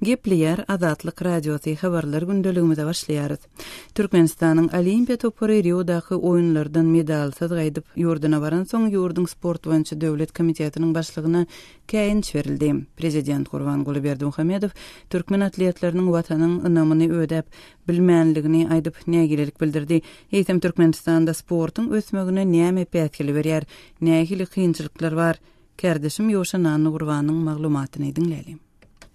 Gepleýär Azatlyk Radiosy habarlar gündeligimize başlaýarys. Türkmenistanyň Olimpiýa topary Riodaky oýunlardan medalsyz gaýdyp, ýurduna baransoň ýurduň sport boýunça döwlet komitetiniň başlygyna käýinç berildi. Prezident Gurbanguly Berdimuhamedow türkmen atletleriniň Watanyň ynamyny ödäp bilmänligini aýdyp, nägilelik bildirdi. Eýsem Türkmenistanda sportuň ösmegine näme päsgel berýär? Nähili kynçylyklar bar? Kärdeşim Ýowşan Annagurbanyň maglumatyny diňläliň.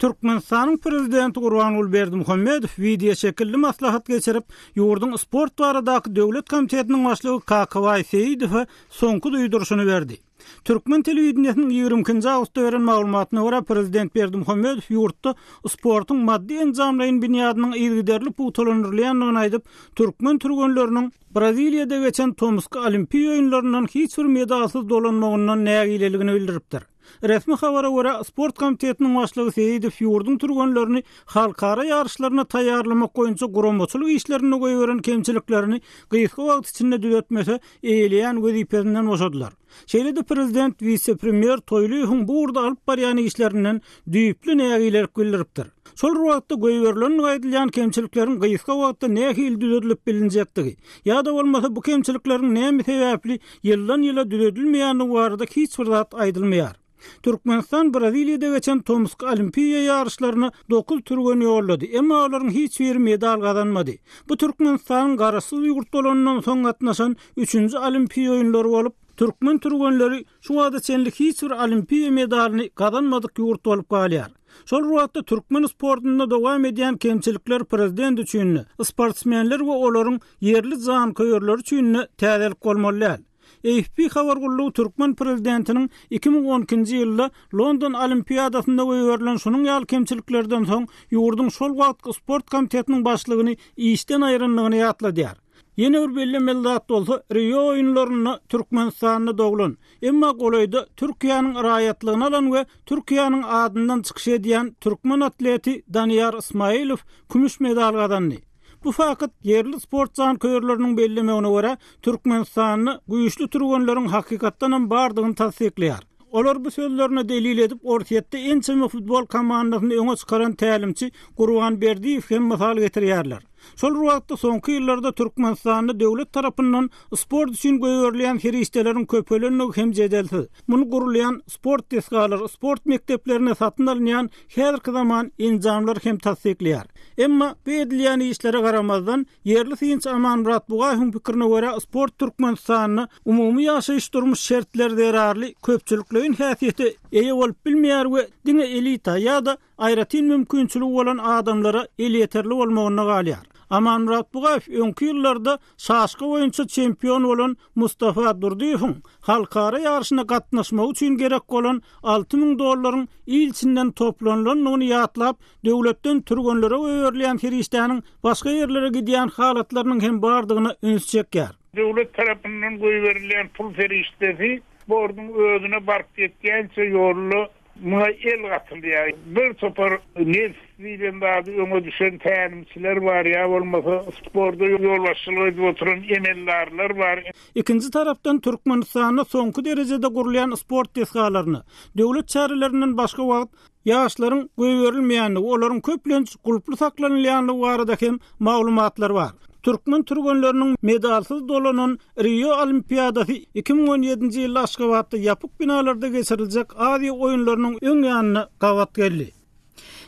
Türkmenistanyň Prezidenti Gurbanguly Berdimuhamedow wideoşekilli maslahat geçirip, ýurduň Sport baradaky döwlet komitetiniň başlygy Kakabaý Seýidowa soňky duýduryşyny berdi. Türkmen telewideniýesiniň 22-nji awgustda beren maglumatyna görä, prezident Berdimuhamedow ýurtda sportuň maddy-enjamlaýyn binýadynyň yzygiderli pugtalandyrylýandygyny aýdyp, türkmen türgenleriniň Braziliýada geçen tomusky Olimpiýa oýunlaryndan hiç bir medalsyz dolanmagyndan nägileligini bildiripdir. Resmi habara görä, sport komitetiniň başlygy Seýidow ýurduň türgenlerini halkara ýaryşlaryna taýýarlamak boýunça guramaçylyk işlerinde goýberen kemçiliklerini gysga wagt içinde düzetmese, eýeleýän wezipesinden boşadylar. Şeýle-de prezident wise-premýer Toýlyýewiň bu ugurda alyp barýan işlerinden düýpli nägilelik bildiripdir. Şol bir wagtda goýberilendigi aýdylýan kemçilikleriň gysga wagtda nähili düzedilip bilinjekdigi, ýa-da bolmasa bu kemçilikleriň näme sebäpli ýyldan-ýyla düzedilmeýändigi barada hiç bir zat aýdylmaýar. Türkmenistan Braziliýada geçen tomusky Olimpiýa ýaryşlaryna dokuz türgen ýollady, emma olaryň hiç biri medal gazanmady. Bu Türkmenistanyň garaşsyz ýurt bolanyndan soň gatnaşan üçünji Olimpiýa oýunlary bolup, türkmen türgenleri şu wagta çenli hiç bir Olimpiýa medalyny gazanmadyk ýurt bolup galýar. Şol bir wagtda türkmen sportunda dowam edýän kemçilikler prezident üçin-de, sportsmenler we olaryň ýerli janköýerleri üçin-de täzelik bolmaly däl. AFP habar gullugy türkmen prezidentiniň 2012-nji ýylda London Olimpiadasynda goýberilen şunuň ýaly kemçiliklerden soň ýurduň şol wagtky sport komitetiniň başlygyny işden aýrandygyny ýatladýar. Ýene bir bellemeli zat bolsa, Rio oýunlarynda Türkmenistanda doglan, emma golaýda Türkiýäniň raýatlygyny alan we Türkiýäniň adyndan çykyş edýän türkmen atleti Daniýar Ysmaýylow kümüş medal gazandy. Bu fakt, ýerli sport janköýerleriniň bellemegine görä, Türkmenistanda güýçli türgenleriň hakykatdanam bardygyny tassyklaýar. Olar bu sözlerine delil edip, Orsýetde ençeme futbol komandasyny öňe çykaran tälimçi Gurban Berdiýewi hem mysal getirýärler. Şol bir wagtda, soňky ýyllarda Türkmenistanda döwlet tarapyndan sport üçin goýberilýän serişdeleriň köpelendigi hem jedelsiz. Muny gurulýan sport desgalary, sport mekdeplerinde satyn alynýan häzirki zaman enjamlar hem tassyklaýar. Emma bu edilýän işlere garamazdan, ýerli synçy Amanmyrat Bugaýewiň pikirine görä, sport Türkmenistanda umumy ýaşaýyş-durmuş şertleri zerarly köpçülikleýin häsiýete eýe bolup bilmeýär we diňe elita ýa-da aýratyn mümkinçiligi bolan adamlara elýeterli bolmagynda galýar. Amanmyrat Bugaýew öňki ýyllarda şaşka boýunça çempion bolan Mustafa Durdyýewiň halkara ýaryşyna gatnaşmagy üçin gerek bolan 6000 dollaryň il içinden toplanylandygyny ýatlap, döwletden türgenlere goýberilýän serişdäniň başga ýerlere gidýän halatlarynyň hem bardygyna üns çekýär. Döwlet tarapyndan goýberilýän pul serişdesi sportuň özüne baryp ýetýänçe ýolda Muňa el gatylýar. Bir topar nebs diýlen zady öňe düşen tälimçiler bar ýa bolmasa sporta ýolbaşçylyk edip oturan emeldarlar bar. Ikinji tarapdan Türkmenistanda soňky derejede gurulýan sport desgalaryna döwlet çärelerinden başga wagt ýaşlaryň goýberilmeýändigi, olaryň köplenç gulply saklanylýandygy barada hem maglumatlar bar. Türkmen türgenleriniň medalsyz dolanan Rio Olimpiadasy 2017-nji ýylda Aşgabatda ýapyk binalarda geçiriljek Aziýa oýunlarynyň öň ýanyna gabat geldi.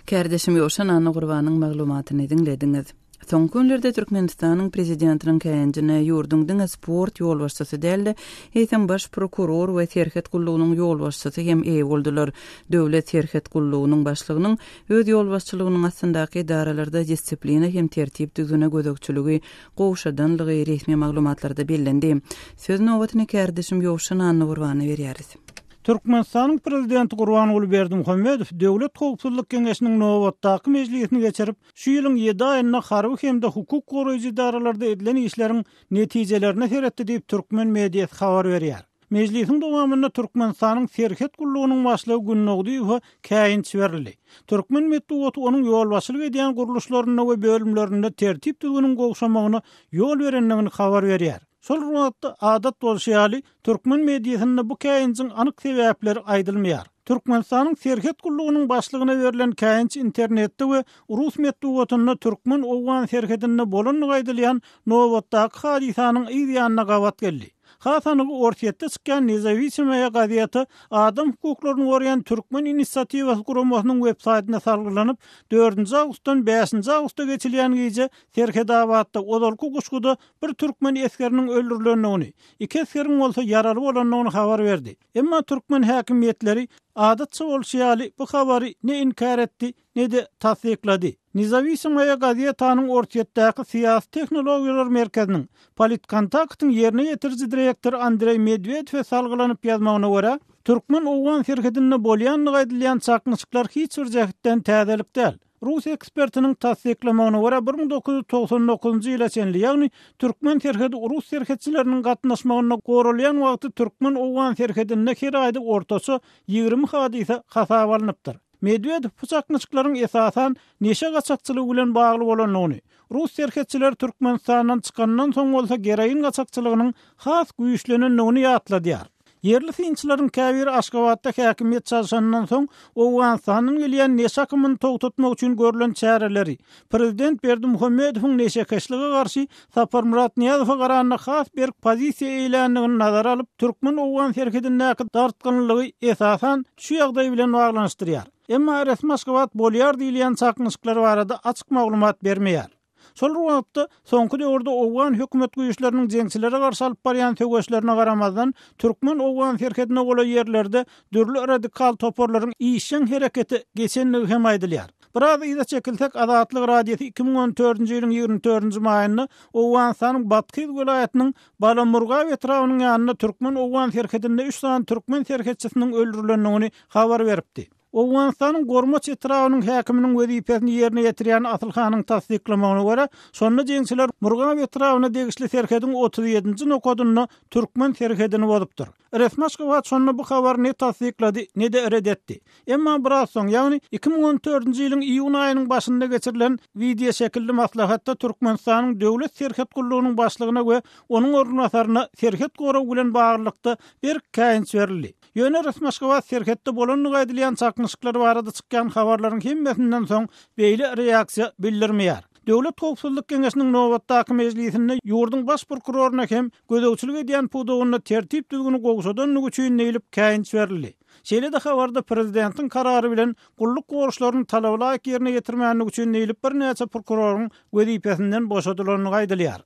Kärdeşim Ýowşan Annagurbanyň maglumatyny diňlediňiz. Soňky günlerde Türkmenistanyň Prezidentiniň käýinjine ýurduň diňe sport ýolbaşçysy däl-de, eýsem baş prokuror we serhet gullugynyň ýolbaşçysy hem eýe boldular. Döwlet serhet gullugynyň başlygynyň öz ýolbaşçylygynyň astyndaky edaralarda disiplina hem tertip-düzgüne gözegçiligi gowşadanlygy resmi maglumatlarda bellendi. Söz nobatyny kärdeşim Ýowşan Annagurbana berýäris. Türkmenistanyň Prezidenti Gurbanguly Berdimuhamedow Döwlet howpsuzlyk geňeşiniň nobatdaky mejlisini geçirip, şu ýylyň ýedi aýynda harby hem-de hukuk goraýjy edaralarda edilen işleriň netijelerine seretdi diýip, türkmen mediasy habar berýär. Mejlisiň dowamynda Türkmenistanyň Serhet gullugynyň başlygy Gündogdyýewe käýinç berildi. Türkmen metbugaty onuň ýolbaşçylyk edýän gurluşlarynda we bölümlerinde tertip-düzgüniň gowşamagyna ýol berendigini habar berýär. Şol bir wagtda, adat bolşy ýaly, türkmen mediasynda bu käýinjiň anyk sebäpleri aýdylmaýar. Türkmenistanyň Serhet gullugynyň başlygyna berlen käýinç internetde we rus metbugatynda türkmen-owgan serhedinde bolandygy aýdylýan nobatdaky hadysanyň yz ýanyna gabat geldi. Has anygy Orsýetde çykýan Nezawisimoýa gazeti adam hukuklaryny goraýan Türkmen inisiatiwasy guramasynyň websaýtyna salgylanyp, dördünji awgustdan bäşinji awgusta geçilýän gije Serhetabatda, ozalky Guşguda bir türkmen esgeriniň öldürilendigini, iki esgeriň bolsa ýaraly bolandygyny habar berdi. Emma türkmen häkimiýetleri, adatça bolşy ýaly, bu habary ne inkär etdi, ne-de tassyklady. Nezawisimoýa gazetanyň Orsýetdäki syýasy tehnologiýalar merkeziniň, Politkontaktyň ýerine ýetiriji direktory Andreý Medwedewe salgylanyp ýazmagyna görä, türkmen-owgan serhedinde bolýandygy aýdylýan çaknyşyklar hiç bir jähtden täzelik däl. Rus ekspertiniň tassyklamagyna görä, 1999-njy ýyla çenli, ýagny türkmen serhedi rus serhetçileriniň gatnaşmagynda goralýan wagty türkmen-owgan serhedinde her aýda ortaça 20 hadysa hasaba alnypdyr. Medwedew bu çaknyşyklaryň esasan neşe gaçakçylygy bilen bagly bolandygyny, rus serhetçileri Türkmenistandan çykandan soň bolsa geroin gaçakçylygynyň has güýçlenendigini ýatladýar. Ýerli synçylaryň käbiri Aşgabatda häkimiýet çalşanyndan soň Owganystandan gelýän neşe akymyny togtatmak üçin görlen çäreleri, prezident Berdimuhamedowyň neşekeşlige garşy Saparmyrat Nyýazowa garanda has berk pozisiýa eýländigini nazara alyp, türkmen-owgan serhedindäki dartgynlylygy esasan şu ýagdaý bilen baglanyşdyrýar. Emma resmi Aşgabat bolýar diýilýän çaknyşyklar barada açyk maglumat bermeýär. Şol bir wagtda, soňky döwürde owgan hökümet güýçleriniň jeňçilere garşy alyp barýan söweşlerine garamazdan, türkmen-owgan serhedine golaý ýerlerde dürli radikal toparlaryň işjeň herekete geçendigi hem aýdylýar. Biraz yza çekilsek, Azatlyk Radiosy 2014-nji ýylyň 24-nji maýynda Owganystanyň Bathyz welaýatynyň Balamurgap etrabynyň ýanynda türkmen-owgan serhedinde üç sany türkmen serhetçisiniň öldürilendigini habar beripdi. Owganystanyň Gormaç etrabynyň häkiminiň wezipesini ýerine ýetirýän Asyl hanyň tassyklamagyna görä, şonda jeňçiler Murgap etrabyna degişli serhediň 37-nji nokadynda türkmen serhedini bozupdyr. Resmi Aşgabat şonda bu habary ne tassyklady, ne-de ret etdi. Emma biraz soň, ýagny 2014-nji ýylyň iýun aýynyň başynda geçirilen wideoşekilli maslahatda Türkmenistanyň Döwlet serhet gullugynyň başlygyna we onuň orunbasaryna serhet goragy bilen baglylykda berk käýinç berildi. Ýöne resmi Aşgabat serhetde bolandygy aýdylýan çaknyşyklar barada çykýan habarlaryň hemmesinden soň beýle reaksiýa bildirmeýär. Döwlet howpsuzlyk geňeşiniň nobatdaky mejlisinde ýurduň baş prokuroryna hem gözegçilik edýän pudagynda tertip-düzgüni gowşadandygy üçin diýlip käýinç berildi. Şeýle-de habarda prezidentiň karary bilen gulluk borçlaryny talabalaýyk ýerine ýetirmändigi üçin diýlip birnäçe prokuroryň wezipesinden boşadylandygy aýdylýar.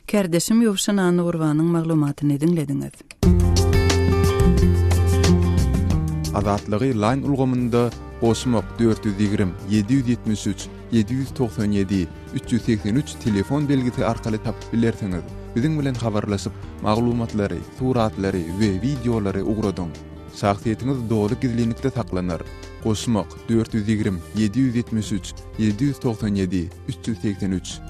Kärdeşim Ýowşan Annagurbanyň maglumatyny diňlediňiz. Azatlygy Line ulgamynda goşmak 420 773 797 383 telefon belgisi arkaly tapyp bilersiňiz. Biziň bilen habarlaşyp, maglumatlary, suratlary we wideolary ugradyň. Şahsyýetiňiz doly gizlinlikde saklanar. Goşmak 420 773 797 383.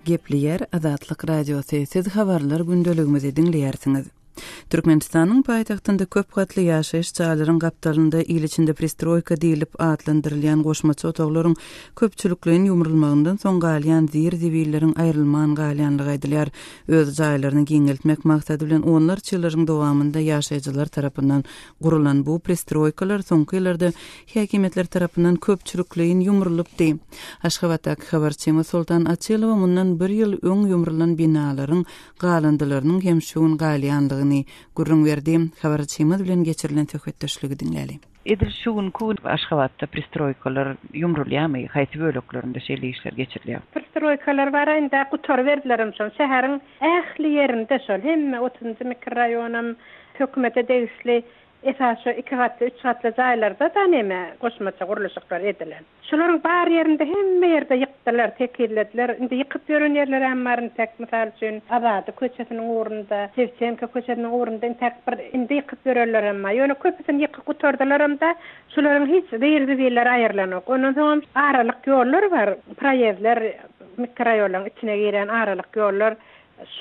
Gepleýär Azatlyk Radiosy, siz habarlar gündeligimizi diňleýärsiňiz. Türkmenistanyň paýtagtynda köp gatly ýaşaýyş jaýlaryň gapdalynda il içinde pristroýka diýlip atlandyrylýan goşmaça otaglaryň köpçülikleýin ýumrulmagyndan soň galýan zir-zibilleriň aýrylman galýanlygy aýdylýar. Öz jaýlaryny giňeltmek maksady bilen onlarça ýyllaryň dowamynda ýaşaýjylar tarapyndan Gurulan bu pristroýkalar soňky ýyllarda häkimiýetler tarapyndan köpçülikleýin ýumrulypdy. Aşgabatdaky habarçymyz Soltan Açylowa mundan bir ýyl öň ýumrulan binalaryň galyndylarynyň hem şu gün galýandygyny gürrüň berdi. Habarçymyz bilen geçirilen söhbetdeşligi diňläli. Edil şu günki gün Aşgabatda pristroýkalar ýumrulýarmy? Haýsy böleklerinde şeýle işler geçirilýär? Pristroýkalar bar indi gutaryberdilerem şony. Şäheriň Ähli ýerinde şol, hemme otuzynjy mikroraýonam hökümete degişli, esasy şo iki gatly, üç gatly jaýlarda-da neme, goşmaça gurluşyklar edilen. Şolaryň bar ýerinde hemme ýerde ýykdylar, tekizlediler. Indi ýykyp ýören ýerlerem bar intäk, mysal üçin, Azady köçesiniň ugrunda, Şewçenko köçesiniň ugrunda intäk bir indi ýykyp ýörenlerem bar. Ýöne köpüsini ýykyp gutardylaram-da, şolaryň hiç zir-zibilleri aýrylanok. Ondan soňam aralyk ýollar bar, proýezdler Mikroraýonlaryň içine girýän aralyk ýollar,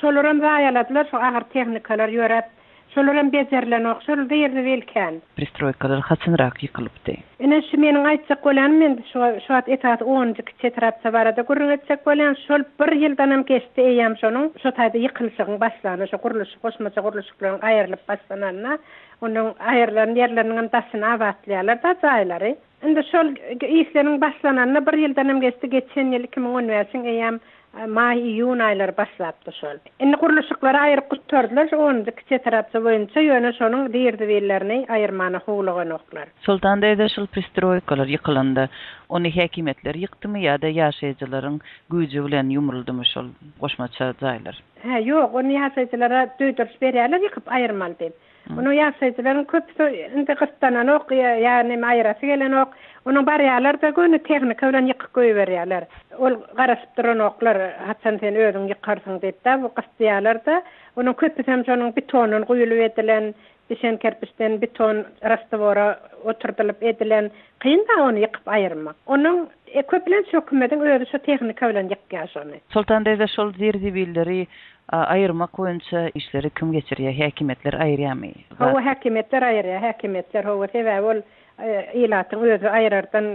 şolaram zaýaladylar, şo agyr tehnikalar ýöräp, Şolaram bejerilenok. Şol zir-zibil kän. Pristroýkalar haçanrak ýykylypdy? Ine şu meniň aýtjak bolýanym men şu şu wagt esasy onunjy kiçi etrapça barada gürrüň etjek bolýan. Şol bir ýyldanam geçdi eýýäm şonuň şo taýda ýykylyşygyň başlany, şo gurluşyk goşmaça gurluşyklaryň aýrylyp başlananyna. Onuň aýrylan ýerleriniňem daşyny abatlaýarlar-da jaýlary. Indi şol işleriň başlananyna bir ýyldanam geçdi, geçen ýyl 2015-iň eýýäm maý-iýun aýlary başlapdy şol. Indi gurluşyklary aýryp gutardylar şu onunjy kiçi etrapça boýunça, ýöne şonuň zir-zibillerini aýyrmana howluganoklar. Soltan daýza şol pristroýkalar ýykylanda ony häkimiýetler ýykdymy ýa-da ýaşaýjylaryň güýji bilen ýumruldymy şol goşmaça jaýlar? Hä, ýok, ony ýaşaýjylara duýduryş berýärler ýykyp aýyrmaly diýip. Onuň ýaşaýjylaryň köpüsi indi gyssananok ýa neme aýyrasy gelenok. Onuň barýarlar-da göni tehnika bilen ýykyp goýberýärler. Ol garaşyp duranoklar, haçan sen özüň ýykarsyň diýip-de, bu gyssaýarlar-da. Onuň köpüsem şonuň betondan guýulyp edilen, bişen kerpiçden beton rastwora oturdylyp edilen. Kyn-da ony ýykyp aýyrmak. Onuň köplenç hökümediň özi şo tehnika bilen ýykýar şony. Soltan daýza şol zir-zibilleri Aýyrmak boýunça işleri kim geçirýär? Häkimiýetler aýyrýarmy? Hawa, häkimiýetler aýyrýar, häkimiýetler, hawa, sebäbi ol ilatyň özi aýyrardan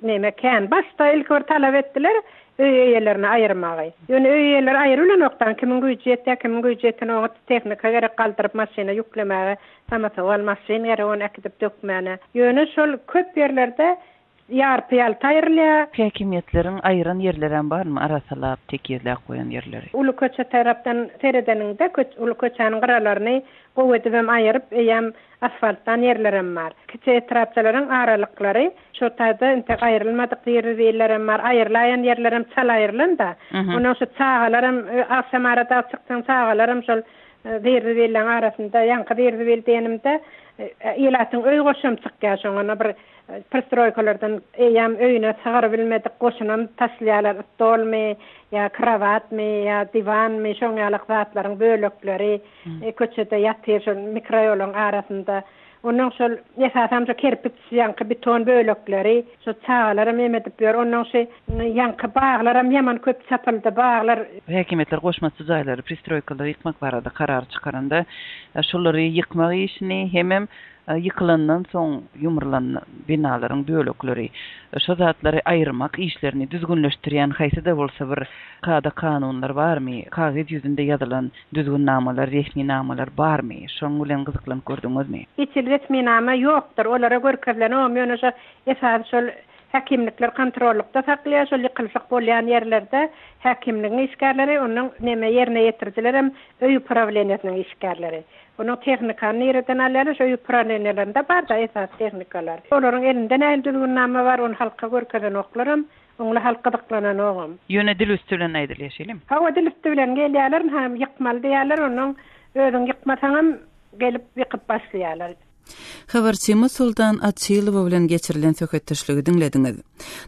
neme kän. Başda ilki bir talap etdiler öý eýelerine aýyrmagy. Ýöne öý eýeleri aýyrybilenokdan, kimiň güýji ýetýär, kimiň güýji ýetenok, oňa tehnika gerek galdyryp maşyna ýüklemäge, samosowal maşyn gerek ony äkidip dökmäne. Ýöne şol köp ýerlerde Ýarpy-ýalta aýrylýar. Häkimiýetleriň aýyran ýerlerem barmy, arassalap, tekizläp goýan ýerleri? Uly köçe tarapdan seredeniňde, uly köçäniň gyralaryny gowy edibem aýyryp, eýýäm asfaltlan ýerlerem bar. Kiçi etrapçalaryň aralyklary şo taýda entek aýrylmadyk zir-zibillerem bar. Aýrylaýan ýerlerem çal aýrylan-da. Onnoň şu çagalaram, agşamara dagy çyksaň çagalaram şol zir-zibilleň arasynda, ýaňky zir-zibil diýenimde, ilatyň öý goşam çykýar şoňa bir Pristroýkalardan eýýäm öýüne sygyr bilmedik goşunam taşlaýarlar, stolmy ýa krowatmy ýa diwanmy şoň ýalak zatlaryň bölekleri köçede ýatyr şol mikroýolaň arasynda. Onnoň şol esasam şo kerpiç ýaňky beton bölekleri şo çagalaram em edip ýör. Onnoň şy ýaňky baglaram ýaman köp çapyldy baglar. Häkimiýetler goşmaça jaýlary, pristroýkalary ýykmak barada karar çykaranda şolary ýykmak işini hemem Ýykylandan soň ýumrulan binalaryň bölekleri, şo zatlary aýyrmak işlerini düzgünleşdirýän haýsy-da bolsa bir kada-kanunlar barmy? Kagyz ýüzünde ýazylan düzgünnamalar, resminamalar barmy? Şoň bilen gyzyklanyp gördüňizmi? Hiç hili resminama ýokdur. Olara görkezilenogam ýöne şo esasy şol häkimlikler kontrollykda saklaýar, şol ýykylyşyk bolýan ýerlerde häkimligiň işgärleri, ondan neme ýerine ýetirijilerem öý uprawleniýesiniň işgärleri. Onuň tehnikany nireden alýarlar? Şo uprawleniýalarynda bar-da esasy tehnikalar. Olaryň elinde nähili düzgünnama bar, ony halka görkezenoklaram, oňla halk gyzyklananogam. Ýöne dil üsti bilen aýdylýar şeýlemi? Hawa, dil üsti bilen gelýärler, ynha, ýykmaly diýýärler, onnoň özüň ýykmasaňam gelip ýykyp başlaýarlar. Habarçymyz Soltan Açylowa bilen geçirilen söhbetdeşligi diňlediňiz.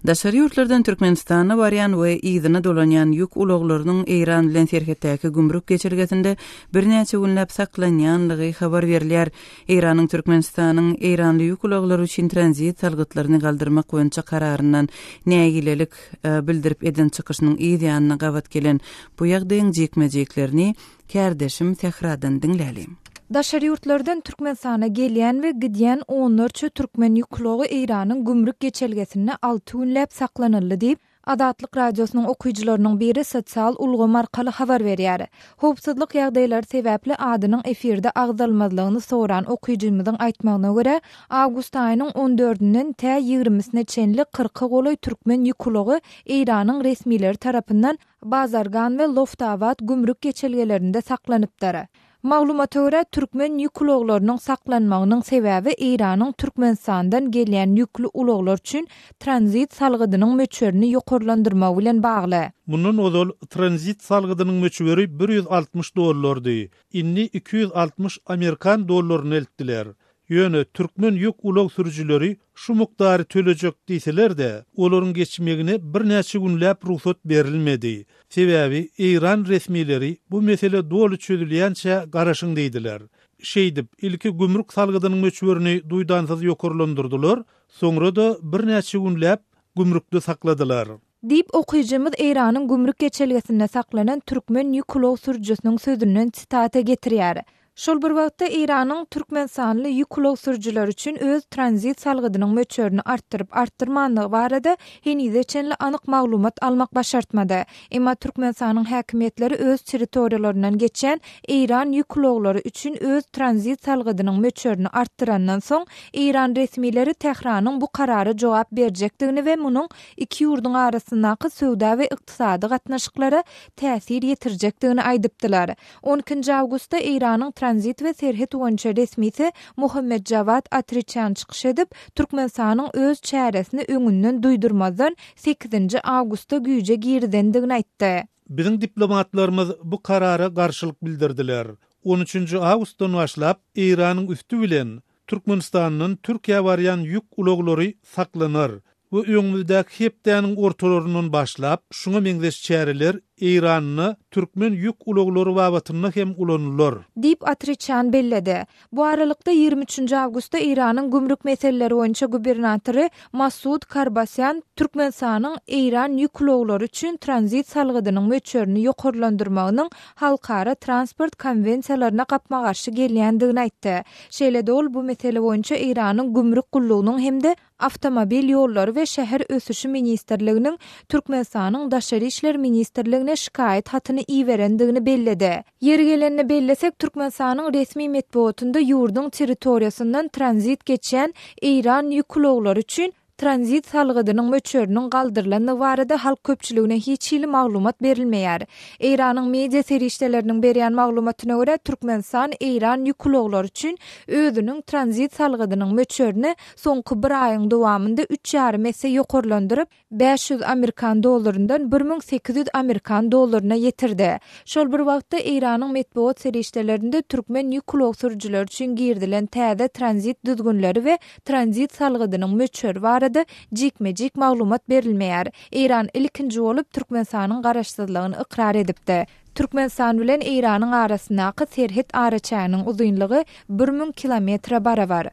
Daşary ýurtlardan Türkmenistana barýan we yzyna dolanýan ýük ulaglarynyň Eýran bilen serhetdäki gümrük geçelgesinde birnäçe günläp saklanýanlygy habar berilýär. Eýranyň Türkmenistanyň eýranly ýük ulaglary üçin tranzit salgytlaryny galdyrmak boýunça kararyndan nägilelik bildirip eden çykyşynyň yz ýanyna gabat gelen bu ýagdaýyň jikme-jiklerini Kärdeşim Sähradan diňläliň. Daşary ýurtlardan Türkmenistana gelýän we gidýän onlarça türkmen ýük ulagy Eýranyň gümrük geçelgesinde alty günläp saklanyldy diýip, Azatlyk Radiosynyň okyjylarynyň biri sosial ulgam arkaly habar berýär. Howpsuzlyk ýagdaýlary sebäpli adynyň efirde agzalmazlygyny soran okyjymyzyň aýtmagyna görä, awgust aýynyň on dördünden tä ýigrimisine çenli kyrka golaý türkmen ýük ulagy Eýranyň resmileri tarapyndan Bazargan we Loftabat gümrük geçelgelerinde saklanypdyr. Maglumata görä, türkmen ýük ulaglarynyň saklanmagynyň sebäbi Eýranyň Türkmenistandan gelýän ýükli ulaglar üçin tranzit salgydynyň möçberini ýokarlandyrmagy bilen bagly. Mundan ozal tranzit salgydynyň möçberi 160 dollardy, indi 260 amerikan dollaryna eltdiler. Ýöne türkmen ýük ulag sürüjileri şu mukdary tölejek diýseler-de, olaryň geçmegine birnäçe günläp rugsat berilmedi. Sebäbi eýran resmileri bu mesele doly çözülýänçä garaşyň diýdiler. Şeýdip, ilki gümrük salgydynyň möçberini duýdansyz ýokarlandyrdylar, soňra-da birnäçe günläp gümrükde sakladylar. Diýip, okyjymyz Eýranyň gümrük geçelgesinde saklanan türkmen ýük ulag sürüjisiniň sözünden sitata getirýär. Şol bir wagtda, Eýranyň türkmenistanly ýük ulag sürüjileri üçin öz tranzit salgydynyň möçberini artdyryp-artdyrmanlygy barada henize çenli anyk maglumat almak başartmady. Emma Türkmenistanyň häkimiýetleri öz territoriýalaryndan geçýän eýran ýük ulaglary üçin öz tranzit salgydynyň möçberini artdyrandan soň, eýran resmileri Tähranyň bu karara jogap berjekdigini we munuň iki ýurduň arasyndaky söwda we ykdysady gatnaşyklara täsir ýetirjekdigini aýdypdylar. On ikinji awgustda Eýranyň tranzit we serhet boýunça resmisi Mohammed Jawad Atriçan çykyş edip, Türkmenistanyň öz çäresini öňünden duýdurmazdan sekizinji awgustda güýje girizendigini aýtdy. Biziň diplomatlarymyz bu karara garşylyk bildirdiler. On üçünji awgustdan başlap Eýranyň üsti bilen Türkmenistandan Türkiýä barýan ýük ulaglary saklanar we öňümizdäki hepdäniň ortalaryndan başlap şuňa meňzeş çäreler Eýranda türkmen ýük ulaglary babatynda hem ulanylar. Diýip, Atriçan belledi. Bu aralykda, 23 nji awgustda Eýranyň gümrük meseleleri boýunça gubernatory Masud Karbasýan Türkmenistanyň Eýran ýük ulaglary üçin tranzit salgydynyň möçberini ýokarlandyrmagynyň halkara transport konwensiýalaryna gapma-garşy gelýändigini aýtdy. Şeýle-de ol bu mesele boýunça Eýranyň gümrük gullugynyň hem-de Awtomobil ýollary we şäher ösüşi ministrliginiň Türkmenistanyň Daşary işler ministrligine şikaýat hatyny iberendigini belledi. Ýeri gelende bellesek, Türkmenistanyň resmi metbugatynda ýurduň territoriýasyndan tranzit geçýän eýran ýük ulaglary üçin tranzit salgydynyň möçberiniň galdyrylandygy barada halk köpçüligine hiç hili maglumat berilmeýär. Eýranyň media serişdeleriniň berýän maglumatyna görä, Türkmenistan eýran ýük ulaglary üçin özüniň tranzit salgydynyň möçberini soňky bir aýyň dowamynda üç ýarym esse ýokarlandyryp, 500 amerikan dollaryndan 1800 amerikan dollaryna ýetirdi. Şol bir wagtda, Eýranyň metbugat serişdelerinde türkmen ýük ulag sürüjileri üçin girizilen täze tranzit düzgünleri we tranzit salgydynyň möçberi barada jikme-jik maglumat berilmeýär. Eýran ilkinji bolup Türkmenistanyň garaşsyzlygyny ykrar edipdi. Türkmenistan bilen Eýranyň arasyndaky serhet araçäginiň uzynlygy 1000 kilometre barabar.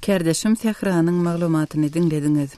Kärdeşim Sähranyň maglumatyny diňlediňiz.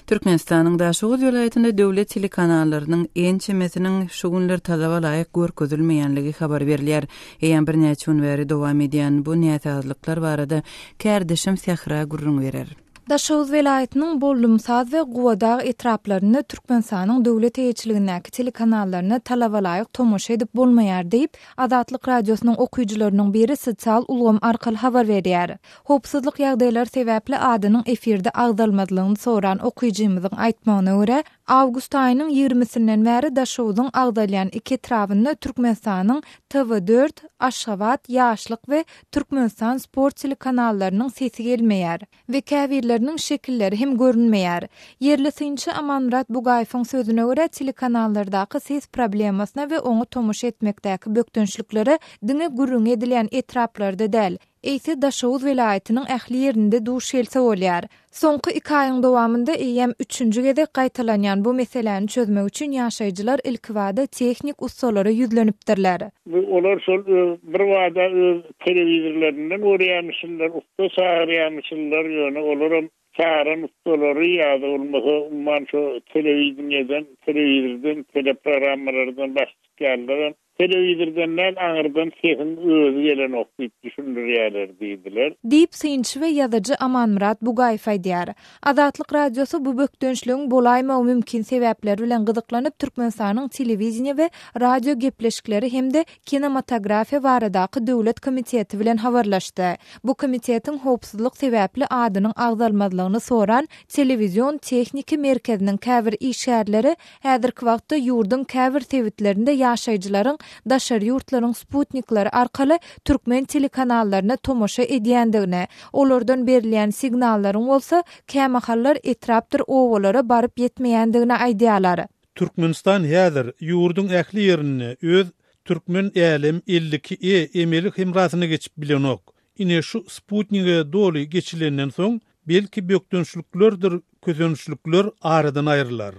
Türkmenistanyň Daşoguz welaýatynda döwlet telekanallarynyň ençemesiniň şu günler talaba laýyk görkezilmeýänligi habar berilýär. Eýýäm birnäçe gün bäri dowam edýän bu näsazlyklar barada kärdeşim Sähra gürrüň berer. Daşoguz welaýatynyň Bollumsaz we Gubadag etraplarynda Türkmenistanyň döwlet eýeçiligindäki telekanallaryna talabalaýyk tomaşa edip bolmaýar diýip, Azatlyk Radiosynyň okyjylarynyň biri sosial ulgam arkaly habar berýär. Howpsuzlyk ýagdaýlary sebäpli adynyň efirde agzalmazlygyny soran okyjymyzyň aýtmagyna görä, awgust aýynyň ýigrimisinden bäri Daşoguzyň agzalýan iki etrabynda Türkmenistanyň TV dört, Aşgabat, Ýaşlyk we Türkmenistan sport telekanallarynyň sesi gelmeýär we käbirleriniň şekilleri hem görünmeýär. Ýerli synçy Amanmyrat Bugaýewiň sözüne görä, telekanallardaky ses problemasyna we oňa tomaşa etmekdäki bökdençliklere diňe gürrüňi edilýän etraplarda däl, eýse Daşoguz welaýatynyň ähli ýerinde duş gelse bolýar. Soňky iki aýyň dowamynda eýýäm üçünji gezek gaýtalanýan bu meseläni çözmek üçin ýaşaýjylar ilkibada tehnik ussalara ýüzlenipdirler. Bu olar şol öz birbada öz telewizorlaryndan görýärmişinler, ussa çagyrýarmyşynlar, ýöne olaram çagyran ussalary ýa-da bolmasa umuman şo telewideniýeden, telewizordan, teleprogrammalardan baş çykýanlaram Telewizordan däl, aňyrdan sesiň özi gelenok diýip düşündirýärler diýdiler. Diýip, synçy we ýazyjy Amanmyrat Bugaýew aýdýar. Azatlyk Radiosy bu bökdençligiň bolaýmagy mümkin sebäpleri bilen gyzyklanyp, Türkmenistanyň Telewideniýe we radio gepleşikleri hem-de kinematografiýa baradaky döwlet komiteti bilen habarlaşdy. Bu komitetiň howpsuzlyk sebäpli adynyň agzalmazlygyny soran Telewizion tehniki merkeziniň käbir işgärleri Häzirki wagtda ýurduň käbir sebitlerinde ýaşaýjylaryň daşary ýurtlaryň sputnikleri arkaly türkmen telekanallaryna tomaşa edýändigini, olardan berilýän signallaryň bolsa kämahallar etrapdyr obalara baryp ýetmeýändigini aýdýarlar. Türkmenistan häzir ýurduň ähli ýerinde öz Türkmen Älem 52 E emeli hemrasyna geçip bilenok. Ine şu sputnige doly geçilenden soň belki bökdençliklerdir kösençlikler aradan aýrylar.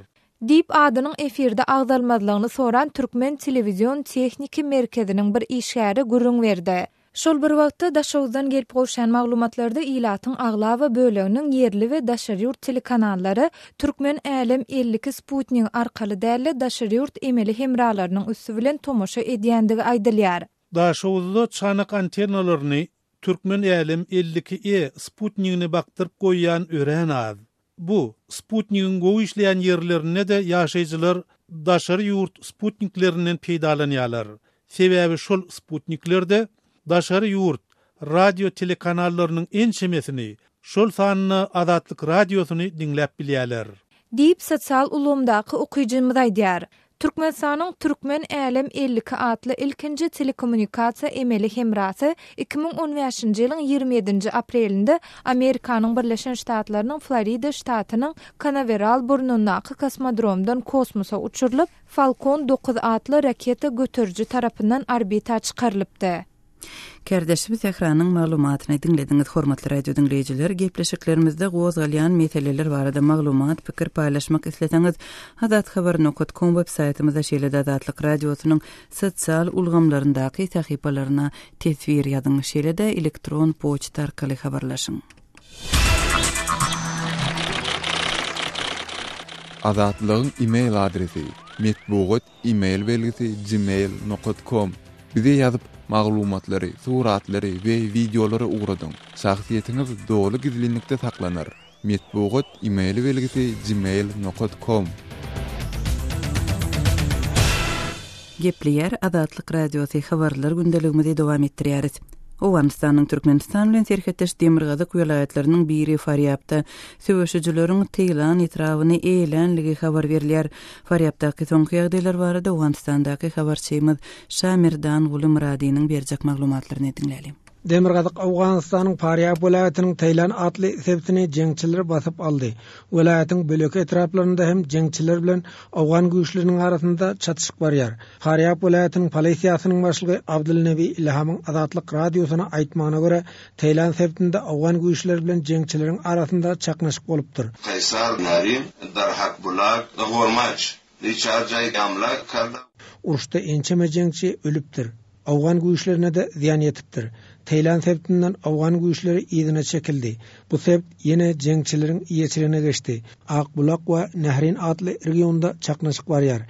Diýip, adynyň efirde agzalmazlygyny soran Türkmen telewizion tehniki merkeziniň bir işgäri gürrüň berdi. Şol bir wagtda, Daşoguzdan gelip gowşan maglumatlarda ilatyň aglaba böleginiň ýerli we daşary ýurt telekanallary Türkmen Älem 52 sputnigi arkaly däl-de, daşary ýurt emeli hemralarynyň üsti bilen tomaşa edýändigi aýdylýar. Daşoguzda çanak antennalaryny Türkmen Älem 52 E sputnigine bakdyryp goýýan örän az. Bu sputnigiň gowy işleýän ýerlerinde-de ýaşaýjylar daşary ýurt sputniklerinden peýdalanýarlar. Sebäbi şol sputniklerde daşary ýurt radio-telekanallarynyň ençemesini, şol sanda Azatlyk Radiosyny diňläp bilýärler. Diýip, sosial ulgamdaky okyjymyz aýdýar. Türkmenistanyň Türkmen Älem 52 atly ilkinji telekommunikasiýa emeli hemrasy 2015-nji ýylyň 27-nji aprelinde Amerikanyň Birleşen Ştatlarynyň Florida ştatynyň Kanaweral burnundaky kosmodromdan kosmosa uçurylyp, Falcon 9 atly raketa göteriji tarapyndan orbita çykarylypdy. Kärdeşimiz Sähranyň maglumatyny diňlediňiz. Hormatly radio diňleýjiler, gepleşiklerimizde gozgalýan meseleler barada maglumat, pikir paýlaşmak isleseňiz, azathabar nokat kom web saýtymyza şeýle-de Azatlyk Radiosynyň sosial ulgamlaryndaky sahypalaryna teswir ýazyň, şeýle-de elektron poçta arkaly habarlaşyň. Azatlygyň e-mail adresi, metbugat E-mail belgisi gmail nokat kom Bize ýazyp, maglumatlary, suratlary we wideolary ugradyň. Şahsyýetiňiz doly gizlinlikde saklanar. Metbugat E-mail belgisi gmail nokat kom. Gepleýär Azatlyk Radiosy Habarlar gündeligimizi dowam etdirýäris. Owganystanyň Türkmenistan bilen serhetdeş demirgazyk welaýatlarynyň biri Farýabda söweşijileriň Teýlan etrabyny eýelänligi habar berilýär. Farýabdaky soňky ýagdaýlar barada Owganystandaky habarçymyz Şamerdan Guly Myradynyň berjek maglumatlaryny diňläliň. Demirgazyk Owganystanyň Farýab welaýatynyň Teýlan atly sebitini jeňçiler basyp aldy. Welaýatyň böleki etraplarynda hem jeňçiler bilen owgan güýçleriniň arasynda çatyşyk barýar. Farýab welaýatynyň polisiýasynyň başlygy Abdulnebi Ilhamyň Azatlyk Radiosyna aýtmagyna görä, Teýlan sebitinde owgan güýçleri bilen jeňçileriň arasynda çaknyşyk bolupdyr. Kaýsar, Narin, Darhakbulak, Ghormach, Riçarjaý, Gamla, Karda. Uruşda ençeme jeňçi ölüpdir. Owgan güýçlerine-de zyýan ýetipdir. Teýlan sebitinden owgan güýçleri yzyna çekildi. Bu sebit ýene jeňçileriň eýeçiligine geçdi. Akbulak we Nährin atly regionda çaknyşyk barýar.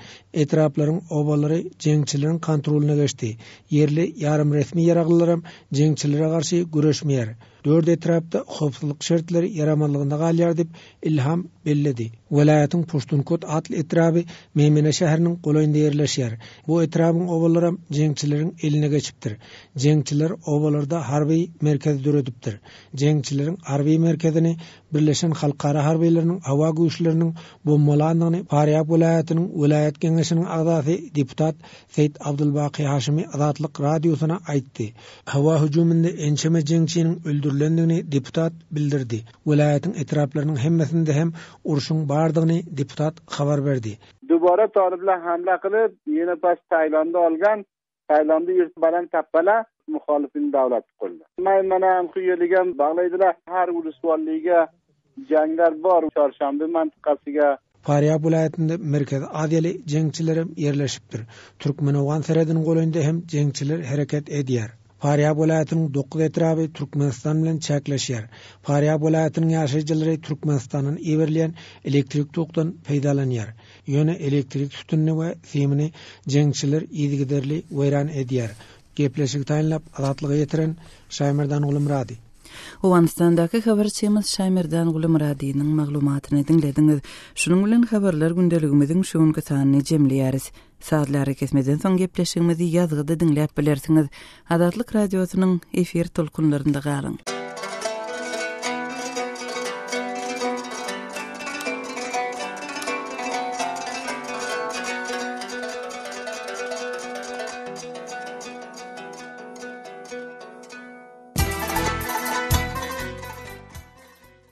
Etraplaryň obalary jeňçileriň kontrolyna geçdi. Ýerli ýarym-resmi ýaraglylaram jeňçilere garşy göreşmeýär. Dört etrapda howpsuzlyk şertleri ýaramazlygynda galýar diýip, Ilham belledi. Welaýatyň Puştunkot atly etraby Meýmene şäheriniň golaýynda ýerleşýär. Bu etrabyň obalaram jeňçileriň eline geçipdir. Jeňçiler obalarda harby merkez döredipdir. Jeňçileriň harby merkezini Birleşen halkara harbylarynyň howa güýçleriniň bombalandygyny Farýab welaýatynyň welaýat geňeşiniň agzasy deputat Seýit Abdulbaky Haşymy Azatlyk Radiosyna aýtdy. Howa hüjüminde ençeme jeňçiniň öldürilendigini deputat bildirdi. Welaýatyň etraplarynyň hemmesinde hem urşuň bardygyny deputat habar berdi. Dubara talyplar hamla kylyp, ýene pas Taýlanda algan, Taýlanda ýurt balan tapbala muhalifin dawlat gurdy. Maýmana huýeligem baglaýdylar. Har uluswallyga jaňlar bar Çarşambe mantykasyga. Farýab welaýatynda Merkezi Aziýaly jeňçilerem ýerleşipdir. Türkmen-owgan serhediniň golaýynda hem jeňçiler hereket edýär. Farýab welaýatynyň dokuz etraby Türkmenistan bilen çäkleşýär. Farýab welaýatynyň ýaşaýjylary Türkmenistandan iberilýän elektrik tokdan peýdalanýar. Ýöne elektrik sütünini we simini jeňçiler yzygiderli weýran edýär. Gepleşigi taýynlap, Azatlyga ýetiren Şaýmerdan Gulumyrady. Owganystandaky habarçymyz Şaýmerdan Gulumyradynyň maglumatyny diňlediňiz. Şunuň bilen habarlar gündeligimiziň şu günki sanyny jemleýäris. Sazly arakesmeden soň gepleşigimizi ýazgyda diňläp bilersiňiz. Azatlyk Radiosynyň efir tolkunlarynda galyň.